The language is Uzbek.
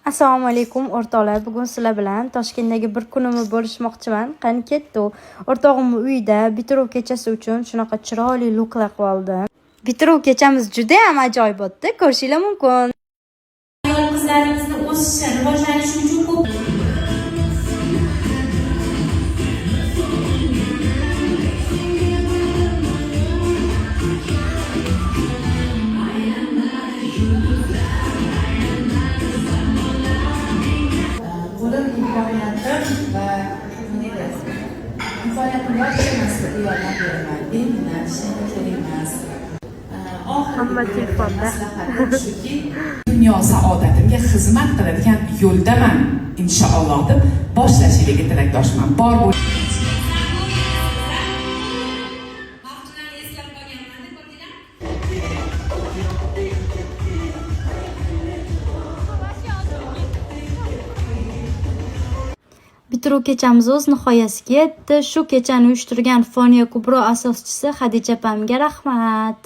Assalomu alaykum, o'rtoqlar. Bugun sizlar bilan Toshkentdagi bir kunimni bo'lishmoqchiman. Qani, ketdik. O'rtog'imni uyida bitiruv kechasi uchun shunaqa chiroyli looklar qilib oldim. Bitiruv kechamiz juda ham ajoyib o'tdi. Ko'rishinglar mumkin. Ayol qizlarimizni o'sishi, rivojlanishi uchun ko'p Qo'lim, imkoniyatim va nima deydi, imkoniyatim boricha man sizlarga yordam beraman, beminnat, hech qanaqa kerak emas. Oxirgi Hamma telefonda. maslahatim shuki, dunyo saodatimga xizmat qiladigan yo'ldaman, inshaalloh, deb boshlashligiga tilakdoshman. Bor bo'l. Maftunani eslab qolganman, ko'rdinglar. Bitiruv kechamiz o'z nihoyasiga yetdi. Shu kechani uyushtirgan Foniya Kubro asoschisi Xadicha opamga rahmat.